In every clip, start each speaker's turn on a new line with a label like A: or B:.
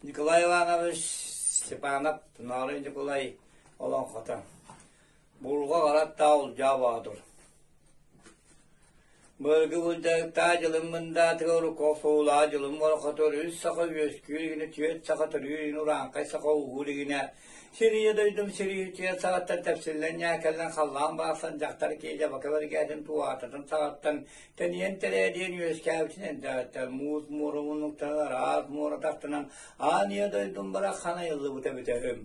A: Николай Иванович Степанов Тунаарый Ньукулай олоҥхото Бурҕа хара Таулдьаа Боотур Былыргы былдьаһыктаах дьылым мындаатыгар урукку охсуулаах дьылым орохотугар үс саха үөскүүр игинэ, түөрт саха төрүүр игинэ, урааҥхай саха ууһуур игинэ, сир ийэ дойдум сириһитигэр саҕаттан тэпсиллэн ньээкэллэн халлаан баахсан дьахтар киһи дьабака бэргээтин туоһаататын саҕаттан тэнийэн тэрээдийэн үөскээбитин эрдэҕиттэн муус муора муннуктарын араас муора тахтынан аан ийэ дойдум барахсан айыллыбыта эбитэ үһү.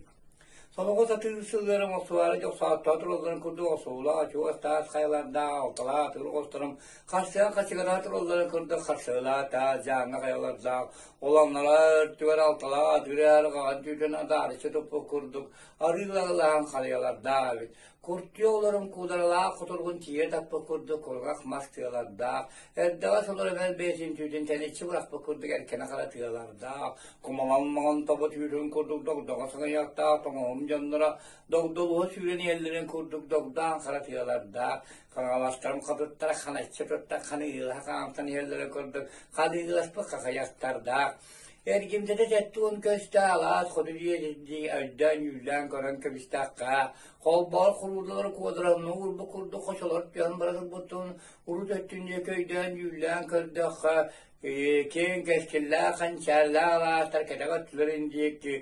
A: Солоҕо сатыыр сылларым охсуһаары дьохсоотто туралларын курдук охсуулаах очуос таас хайалардаах алталаах атыыр оҕустарым харсыһан хачыгыраһа туралларын курдук харсыһылаах таас дьааҥы хайалардаах олонноро өртүгэр алталаах атыыр арҕаҕын түүтүн адаарыччы туппут курдук арыылаһылаһан харыйалардаах эбит. Куртуйа олорон куударалаах кутургун тиийэ таппыт курдук курҕах мас тыалардаах, эрдэҕэс олорон эр бэйэтин түүтүн тэниччи бырахпыт курдук эркэнэ хара тыалардаах, кумалаҥ маҥан тобо түүтүн курдук догдоҕо сыҥыйахтаах тоҥоһум дьонноро догдолуһа сүүрэн иһэллэрин курдук догдоон хара тыалардаах, хаҥаластарым хатыттара ханаччы туттан ханыылаһа хаамсан иһэллэрин курдук ханыыласпыт хахыйахтардаах, Эргимтэтэ сэттэ көстө алаас хоту дии өйдөөн-дьүүллээн көрөн кэбистэххэ, холбоор хоруулалары куодаранныы уурбут курдук хочолор түһэн бара турбутун урут өттүн диэки өйдөөн-дьүүллээн көрдөххө, киэҥ кэскиллээх ханчааллаах алаастар кэтэх өттүлэрин диэки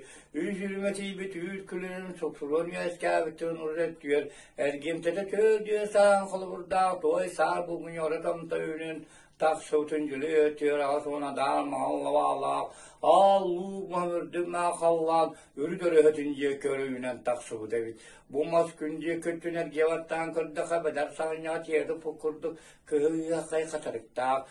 A: үс үрүҥэ тиийбит үүт күлүнэн суксуруон үөскээбитин урут өттүгэр эргимтэтэ төрдүө саан холобурдаах туой саар булгунньуора томто үүнэн Тахсыбытын дьүлэй өттүгэр 80 адаан маҥан лабаалаах, аал луук маһын үрдүк маахаллаан үрүт өрөһөтүн диэки өрө үүнэн тахсыбыт эбит. Бу мас күн диэки өттүн эргийэ баттаан көрдөххө, бэдэр саҕынньаҕа тиэрэ туппут курдук кыһыл ыаҕай хатырыктаах.